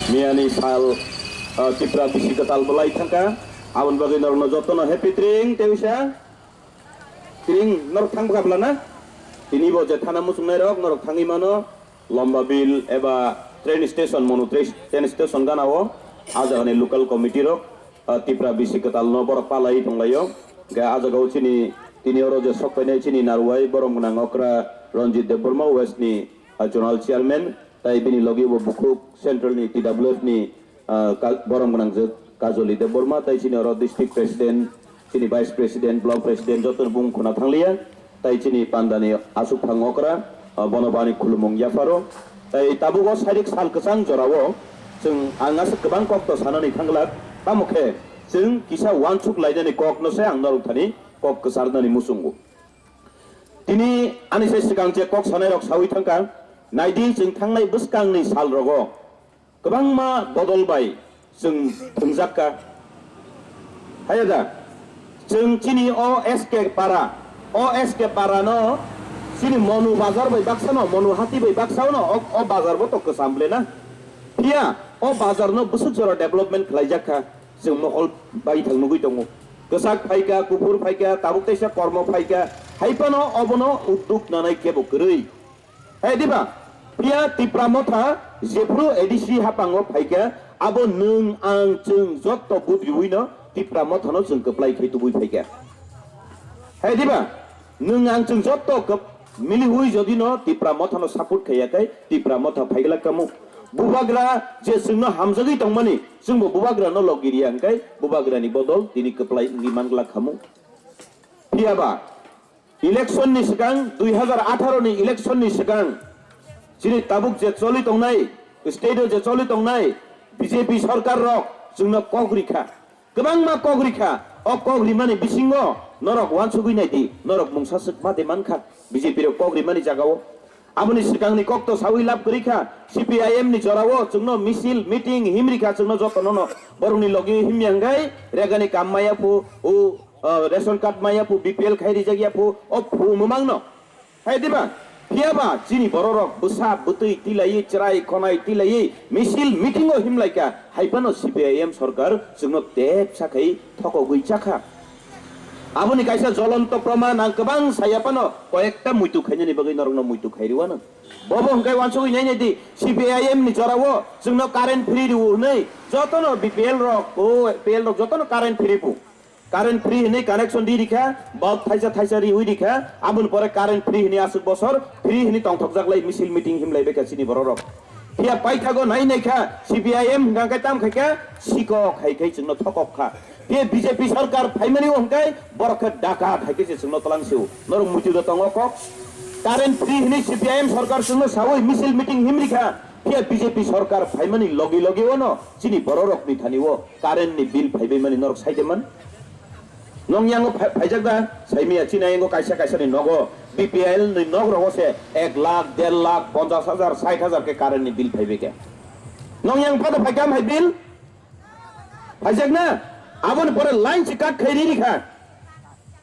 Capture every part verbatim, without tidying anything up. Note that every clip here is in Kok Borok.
Miyani sal, ah, Tipra bisi kwtal bwlai thangkha. Aboni bagwi norokno jotono happy tring tei wisa. Tring norok thang bwkha bwlana? Tini bo je thana muchungnai rok norok thangwi mano. Lomba Bill eba train station, Monu train station gana o. Ah jagani local committee rok, ah, Tipra bisi kwtal no borok palai tonglaio. Hwnkhe ah jaga o chini tini oro je sok painai chini narwai borom gwnang okra Ranjit Debbarma West ni, ah, zonal chairman. Tai bini logi bo bukhuk central ni T W F ni, ah, ka-, borom gwnang je Kajoli Debbarma, tai chini oro district president, chini vice president, block president, joto ni bung khuna thangliya, tai chini panda ni asuk phang okra, ah, bono bani khulumung yapharo. Tai tabuk o sairik sal kwchang jora o chwng ang aswk kwbang kok to sanani thanglak, tamo khe chwng kisa uansuk lainani kok no se ang norok thani kok kwcharnani muchungo. Tini ani se swkang je kok sanai rok sawi thangkha, naidi chwng thangnai bwskang ni sal rogo kwbangma bodol bai chwng thwngjak kha. Haya da, chwng chini o S K para, o S K para no chini Monu bazar bai baksa no, Monu hati bai baksa no, o, o bazar bo to kwcham ble na. Phiya o bazar no bwswk jora development khlaijak kha, chwng mokol bai thang nugwi tongo. Kwchak phaikha, kuphur phaikha, tabuk teisa kormo phaikha, hai phano obono udduk nanai kebo kwrwi. Hai diba? Phiya Tipra Motha jephru A D C haphango phaikha, abo nwng ang chwng jotto budriwino Tipra Mothano chwng kwplai khe tubui phaikha. Hai diba? Nwng ang chwng jotto kwp-, miliwi jodi no Tipra Motha no support khaiya khai Tipra Motha phaiglak kamu. Bubagra je chwngno hamjagwi tongmani, chwngbo Bubagra no logi riya hwnkhe Bubagra ni bodol tini kwplai wngwi manglak khamu. Phiyaba election ni swkang, dui hazar atharo ni election ni swkang chini tabuk je choli tongnai, state o je choli tongnai B J P sarkar rok chwngno kok rikha. Kwbangma kok rikha, o kok rimani bisingo norok uansugwi naidi, norok mungsa swk ma de mankha B J P rok kok rimani jagao. Aboni swkangni kok to sawi lab kwrwi kha, C P I M ni jorao chwngno misil, meeting himri kha, chwngno jotono no borokni logi himya hwnkhe regani kam maya phu, o, o, ration card maya phu, B P L khai rijak ya phu, o phu mwmangno. Hai diba? Phiyaba chini bororok bwsa bwtwi tilaiwi, chwrai khonai tilaiwi, misil meeting o himlaikha, hai phano C P I M sarkar chwngno tepsa khai thokogwi chakha. Aboni kaisa jolonto proman ang kwbang saya phano koyekta muitu khainani bagwi norokno muitu khai rwano. Bobo hwnkhe uansugwi nainai di, C P I M ni jorao chwngno current free rw hwnwi jotono B P L rok, o A P L rok jotono current free phu. Current free hwnwi connection di rikha, bulb thaisa thaisa riwi rikha, aboni pore current free hwnwi aswk bosor free hwnwi tongthokjak lai misil meeting himlai baikha chini bororok. Phiya paithago nai naikha, C P I M hwnkha khe tam khaikha, sikok hai khai chwngno thokok kha. Phiya B J P sarkar phaimani o hwnkhe borok khe dakat hai khe se chwngno twlang sio. Norok muitu do tongo kok. Current free hwnwi C P I M sarkar chwngno sawi misil meeting himrikha. Phiya B J P sarkar phaimani logi logi ono chini bororokni thani o current ni bill phaibai mani norok saide man. Nong yango phai-, phaijak da, saimiya chini yango kaisa kaisa ni nogo, B P L ni nog rogo se ek lakh, der lakh, ponchas hajar, sait hajar khe current ni bill phaibai khe. Nong yang pha da phaikha hai bill? Phaijak na? Aboni pore line se cut khai riri kha.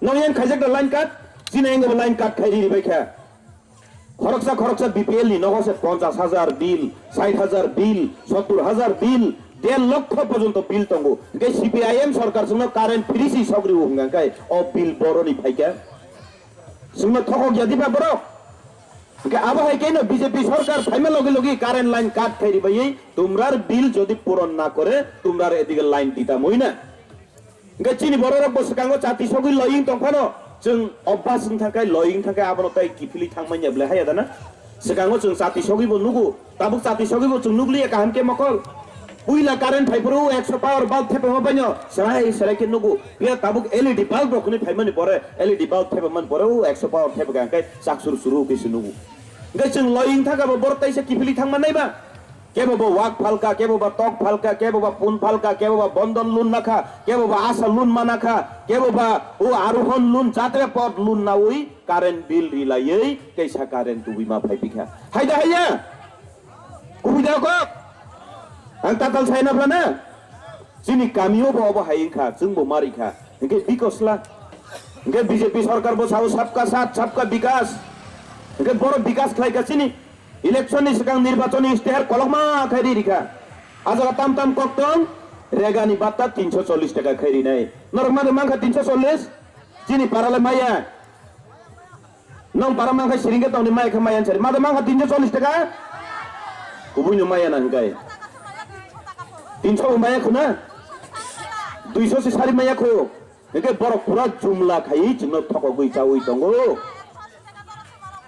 Nong yang khaijak da line cut? Chini yango line cut khai riri bai kha. Khoroksa khoroksa B P L ni nogo se ponchas hajar bill, sait hajar bill, sottur hajar bill, der lokho porjonto bill tongo. Hwnkhe C P I M sarkar chwngno current free si sogriwo hwnkha khe o bill boroni phaikha. Chwngno thokok ya diba borok? Hwnkhe abo hai khe no B J P sarkar phaima logi logi current line cut khai ribaiwi tumrar bill jodi puron na kore tumrar edige line ditamoi na. Hwnkhe chini bororok bo swkango chati sogwi loying tongphano, chwng obas wng thangkhe, loying thangkhe, abono tei kiphilwi thangmanya bwle haya dana? Swkango chwng chati sogwi bo nugo, tabuk chati sogwi bo chwng nugliya kaham khe mokol. Puila current phaiphuru ekso power bulb thepama baino serai serai khe nugo. Phiya tabuk L E D bulb rok hwnwi phaimani pore, L E D bulb thepamani pore o ekso power thepkha hwnkhe chak suru suru khe se nugo. Hwnkhe chwng loying thangkha bo borok taisa kiphilwi thangma naiba? Kebo bo wak phalka, kebo ba tok phalka, kebo ba pun phalka, kebo ba bondon loan nakha, kebo ba asa loan manakha, kebo ba o arohon loan, jatre pot loan nawi current bill rilaiwi kaisa current tubui ma phai pikha. Hai da haiya? Kubui da kok? Ang tatal sai na phlana? Chini kamio bo obo hai wngkha, chwng bo mari kha. Hwnkhe bikosla. Hwnkhe B J P sarkar bo sao sabka saath, sabka bikas. Hwnkhe boro bikas khlai kha chini. Election ni swkang nirbachon ni istihar kolokma khai ri rikha. A jaga tam tam kok tong, regani batta tinso chollis taka khai rinai. Norok mada mankha tinso chollis? Chini parale maya. Nong para mankha siringke tongni maya kha maya ansari. Mada mankha tinso chollis taka? Kubui no maya na hingkai. Tinso bo maya khuna? Duiso se sari maya khu. Hingke borok pura jumla khaiwi chwngno thokogwi chawi tongo.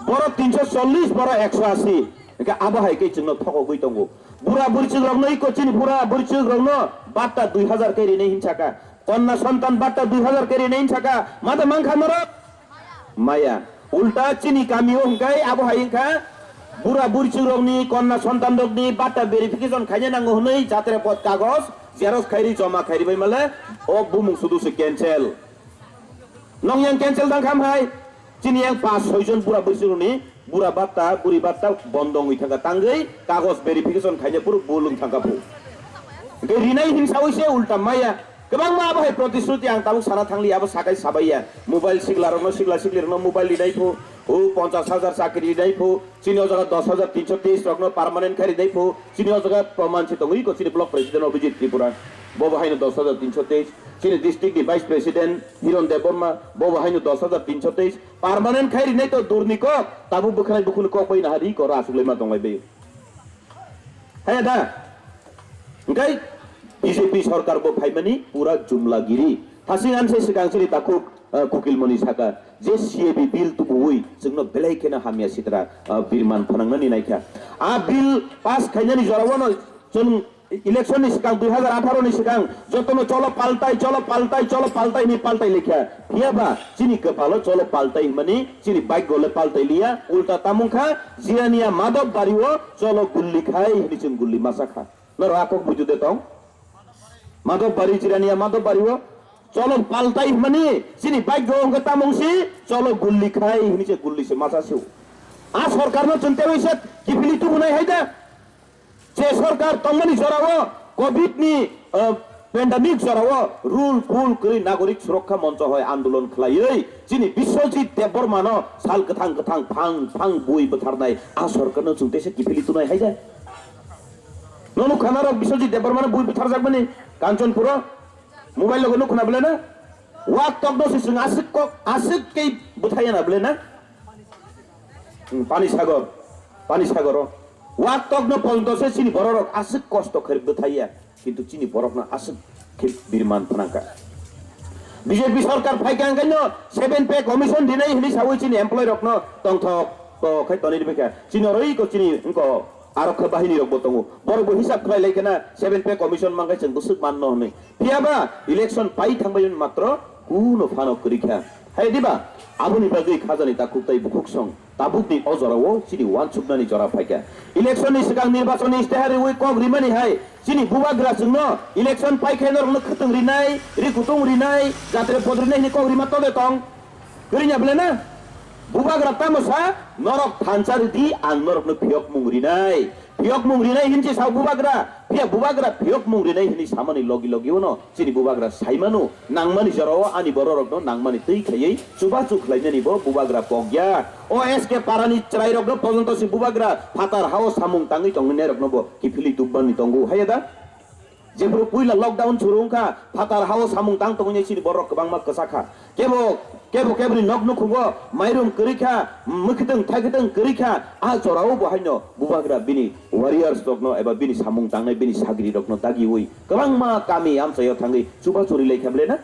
Borok tinso chollis, borok ekso asi. Hingke abo hai khe chwngno thokogwi tongo. Bura buri chwkrokno iko chini bura buri chwkrokno batta dui hazar khe rinai hinsaka. Konna santan batta dui hazar khe rinai hinsaka. Mada mankha norok? Maya. Ulta chini kamio hingkai abo hai wngkha. Bura buri chwkrokni konna santanrokni batta verification khaina nango hwnwi jatre pod kagoj xerox khairi joma khairi bai male o bumung sudu se cancel. Nong yang cancel dang kham hai. Chini yang pas soi jon bura bwswrwngni bura batta buri batta bondo wngwi thangkha tangwi kagoj verification khaina phuru bul wng thangkha phu. Hingke rinai hin sawi se ulta maya. Kwbangma abo hai protisruti ang tabuk sana thangli abo sakai sabaiya. Mobile sikla rokno sikla sikli rokno mobile rinai phu. O ponchas hajar chakri rinai phu. Chini o jaga dos hajar tinso teis rokno permanent khai rinai phu. Chini o jaga proman se tongwi ko chini block president Abhijit Tripura. Bo bo haino dos hajar tinso teis. Chini district ni vice president Hiron Debbarma. Bo bo haino dos hajar tinso teis. Permanent khai rinai to durni kok. Tabuk bwkhanai bukhuni kok bai nahari ko ra asuk lai ma tong lai bai. Haya da. Hingkai B J P sorkar bo phaimani pura jumla giri. Thasing anse swkang chini takhuk, eh, Kukilmoni saka je C A B bill tubuwi chwngno belai kheno hamya sitra, eh, birman phanangnani naikha. A bill pass khainani jorao no chwng election ni swkang dui hazar atharo ni swkang jotono cholo paltai, cholo paltai, cholo paltai hinwi paltai likha. Phiyaba chini kwpalo cholo paltai hwnmani chini bike gole paltai liya, ulta tamung kha Jirania Madhab Bari o cholo gulli khai hinwi chwng gulli masa kha. Norok a kok buitu de tong? Madhab Bari, Jirania Madhab Bari o cholo paltai hwnmani chini bike go hwnkhe tamung si cholo gulli khai hinwi se gulli se masa se. A sorkarno chwng tewi se kiphilwi tubunai hai da. Je sorkar tongmani jorao covid ni, eh, pandemic jorao rule phul kwrwi nagorik surokkha moncho hoi andolon khwlaiwi chini Biswajit Debbarmano sal kwthang kwthang phang phang bui bwtharnai a sorkarno chwng teisa kiphilwi tunai hai da. Nono khana rok Biswajit Debbarmano bui bwtharjakmani Kanchanpuro mobile logo nuk khna bwlai na? Wak tokno se chwng aswk kok, aswk kei bwthai ya na bwlai na? Hmm, Pani Sagor, Pani Sagoro. Wak tokno ponto se chini bororok aswk kosto khe bwthai ya, kintu chini borokno aswk khe birman phnangkha. B J P sorkar phaikha hwnkhe no seven pay commission dinai hwnwi sawi chini employee rokno tongthok to khai tonwi rwbaikha. Chini oro iko chini wngko arokha bahini rokbo tongo. Borokbo hisab khlai lai khana seven pay commission mangkha chwng bwswk manno hwnwi. Phiyaba election pai thangbai matro kuno phano kwrwi kha. Hai diba? Aboni bagwi khajani takhuk tai bukhuk song tabukni o jorao chini wansuknani jora phaikha. Election ni swkang nirbachon ni istihar riwi kok rimani hai chini bubagra chwngno election pai khe norokno khwtwng rinai, ri kutung rinai, jatre pod rinai hwnwi kok rima tode tong. Kwrwngya bwle na? Bubagra tamo sa, norok thansa ridi, ang norokno phiyokmung rinai. Phiyokmung rinai hinse sa bubagra. Phiya bubagra phiyokmung rinai hinwi samani logi logi uno chini bubagra saimano, nangmani jorao ani bororokno nangmani twi khaiwi chubachu khlainani bo bubagra pokya. O S K parani chwrairokno pojonto si bubagra phatar hao samung tangwi tongnairokno bo kiphilwi tubmani tongo. Haiya da? Jephuru puila lockdown suru wngkha, phatar hao samung tang tongwi chini borok kwbangma kwchakha. Kebo, kebo keboni nok nukhungo mairum kwrwi kha, mwkhwtwng thakhwtwng kwrwi kha, a jorao bo haino bubagra bini warriors rokno eba bini samung tangnai bini sagri rokno dagiwi kwbangma kami amchaio thangwi chubachu ri lai kha bwle na?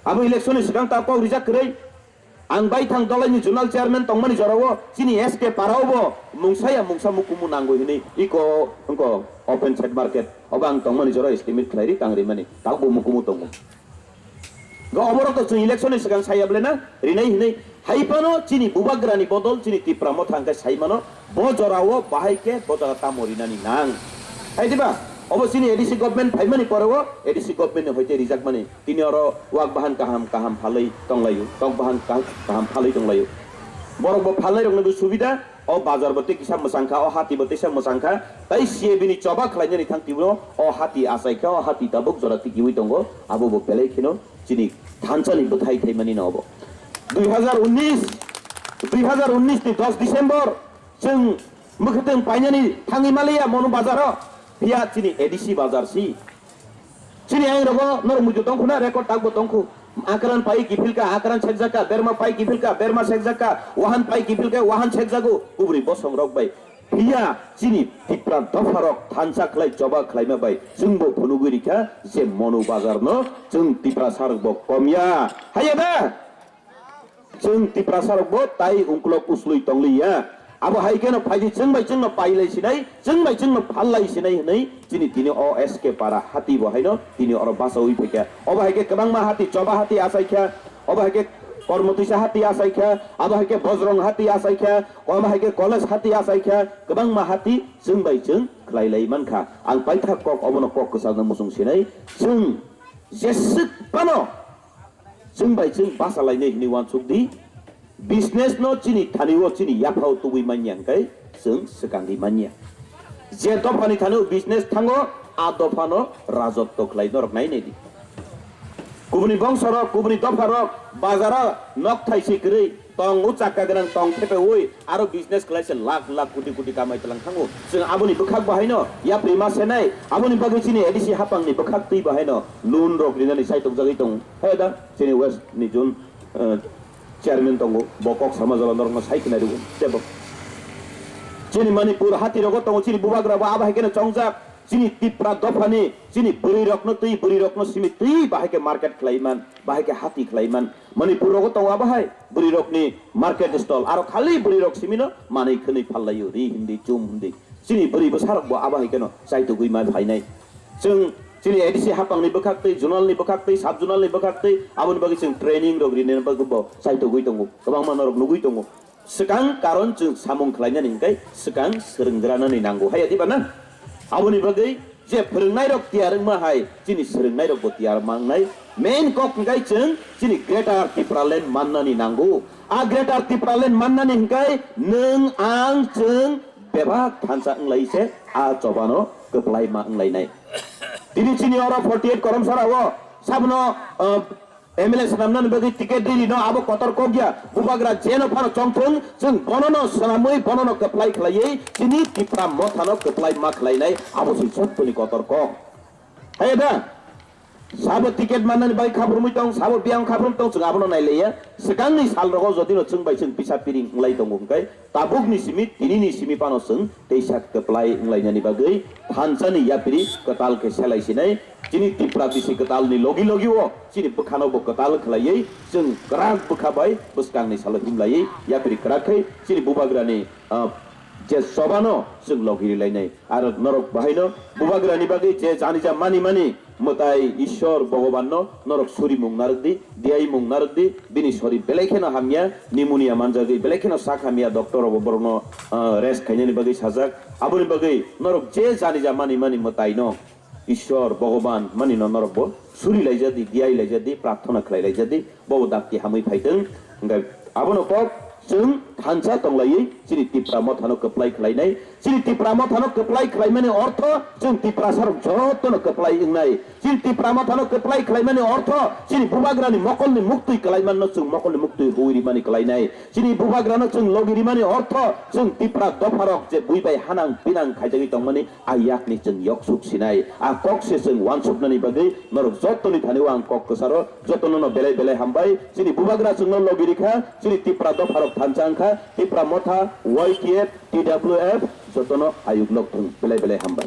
Abo election ni swkang ta kok rijak kwrwi. Ang baithang dolaini zonal chairman tongmani jorao chini S K parao bo mungsa ya mungsa mukumu nangwi hwnwi iko wngko open shed market obo ang tongmani jorao estimate khlairi tangrimani tabukbo mukumu tongo. Ga oborok to chwng election ni swkang saya bwle na rinai hwnwi hai phano chini bubagrani bodol chini Tipra Motha hwnkhe sai mano. Bo jorao bahai khe bo jaga tamo rinani nang. Hai diba? Obo chini A D C government phaimani poreo A D C government ni hoite rijakmani. Tini oro wak bahan kaham kaham phalwi tonglaio, tok bahan kaham kaham phalwi tonglaio. Borok bo phalnai rokno bo subida, o bazar bo tei kisa mwchang kha, o hati bo teisa mwchang kha. Tai C A B ni choba khlainani thang tibro o hati achai kha, o hati tabuk jora tikiwi tongo. Abo bo belai kheno chini thansa ni bwthai thaimani no obo. Dui hazar unnis, dui hazar unnis ni dos December, Chwng mwkhwtwng painani thangwi maliya Monu bazaro. Phiya chini A D C bazar si. Chini ang rogo norok muitu tongkhu na, record takbo tongkhu. Akran pai kiphilka, akran sekjaka, berma pai kiphilka, berma sekjaka, wahan pai kiphilka, wahan sekjago, kubri bosong rok bai. Phiya chini Tipra dopha rok thansa khlai choba khlaima bai chwngbo phunugwi rikha je Monu bazar no chwng Tiprasa rok bo komya. Haya da? Chwng Tiprasa rok bo tai ungkulok uslui tongliya. Abo hai kheno phaidi chwng bai chwngno pailai sinai, chwng bai chwngno phallai sinai hwnwi chini tini o S K para hati bo haino tini oro bachaui phaikha. Obo hai khe kwbangma hati, choba hati achaikha, obo hai khe kormotwisa hati achaikha, abo hai khe bojrong hati achaikha, obo hai khe koles hati achaikha, kwbangma hati chwng bai chwng khlailai mankha. Ang paithak kok obono kok kwchajna muchung sinai, chwng jeswk phano chwng bai chwng bachalainai hwnwi uansuk di. Business no chini thani o chini yaphao tubui manya hwnkhe chwng swkangwi manya. Je dophani thani o business thango, a dophano rajotw khlai norok nai nai di. Kubuni bongso rok, kubuni dopha rok, bazaro nok thai se kwrwi tong, o chakka gwnang tong thepe ui, aro business khlai se lakh lakh koti koti kamai tlang thango. Chwng aboni bwkhak bo haino yapri ma senai, aboni bagwi chini A D C hapangni bwkhak twi bo haino loan rok rinani sai tokjagwi tongo. Hai da, chini West ni June, eh, chairman tongo, bo kok sama jala norokno sai khna rwo, tebo. Chini Manipur hati rogo tongo, chini bubagra bo abo hai kheno chongjak, chini Tipra dophani, chini bwrwi rokno twi, bwrwi rokno simi twi, bahai khe market khlai man, bahai khe hati khlai man. Manipur rogo tongo abo hai, bwrwi rokni market stall, aro khali bwrwi rok simino manwi khwnwi phallaio, ri hindi, chum hindi. Chini bwrwi bwsarok bo abo hai kheno chaitugwi ma phainai. Chwng chini A D C hapangni bwkhak twi, zonal ni bwkhak twi, sub zonal ni bwkhak twi, aboni bagwi chwng training rok rinani bagwi bo chaitugwi tongo, kwbangma norok nugwi tongo. Swkang karon chwng samung khlainani hwnkhe swkang swrwngranani nango, haiya diba na? Aboni bagwi je phwrwngnairok tiyar wngma hai, chini swrwngnairokbo tiyar mangnai. Main kok hwnkhe chwng chini Greater Tipraland mannani nango. A Greater Tipraland mannani hwnkhe nwng, ang, chwng bebak thansa wnglai se a chobano kwplai ma wnglainai. Tini chini oro forty eight Koromsara o sabono, uh, M L A swnamnani bagwi ticket riri no abo kotor kok ya. Bubagra jeno phano chongthung, chwng bonono swnamwi, bonono kwplai khlaiwi chini Tipra mothano kwplai ma khlainai, abo se jottoni kotor kok. Hai da? Sabo ticket mannani bagwi khabrumwi tong, sabo biyang khabrum tong, chwng abono naileya. Swkangni salrogo jodino chwng bai chwng pisa piring wnglawi tongo hwnkhe, tabukni simi, tinini simi phano chwng teisa kwplai wnglainani bagwi thansani yapiri kwtal khe selai sinai. Chini Tipra bisi kwtalni logi logi o chini bwkhano bo kwtal khlaiwi chwng kwrak bwkha bai bwskangni salo himlaiwi yapiri kwrak khai chini bubagrani, ah, je chobano chwng logi rilainai. Aro norok bahaino bubagrani bagwi je janija mani mani mwtai Ishwar Bhagwanno norok surimung narwk di, diyaimung narwk di, bini sori belai kheno hamya, pneumonia manjagwi belai kheno sak hamya, doctor rogo borokno, ah, rest khainani bagwi sajak. Aboni bagwi norok je janija mani mani mwtaino Ishwar Bhagwan manino norok bo suri laijadi, diyai laijadi, prarthana khlai laijadi, bo dakti hamwi phaitwng. Hwnkhe abono kok chwng thansa tonglaiwi chini Tipra mothano kwplai khlainai. Chini Tipra mothano kwplai khlaimani ortho chwng Tiprasarok jotono kwplai wngnai. Chini Tipra mothano kwplai khlaimani ortho chini bubagrani mokolni muktwi kwlaimanno chwng mokolni muktwi huwi rimani kwlainai. Chini bubagrano chwng logi rimani ortho chwng Tipra dopharok je bui bai hanang pinang khaijagwi tongmani, a yakni chwng yoksuk sinai, a kok se chwng uansuknani bagwi norok jotoni thani o ang kok kwcharo jotono no belai belai hambai. Chini bubagra chwngno logi rikha, chini Tipra dopharok thansa wngkha, Tipra motha, Y T F, T W F, jotono ayuk lok thung, belai belai hambai.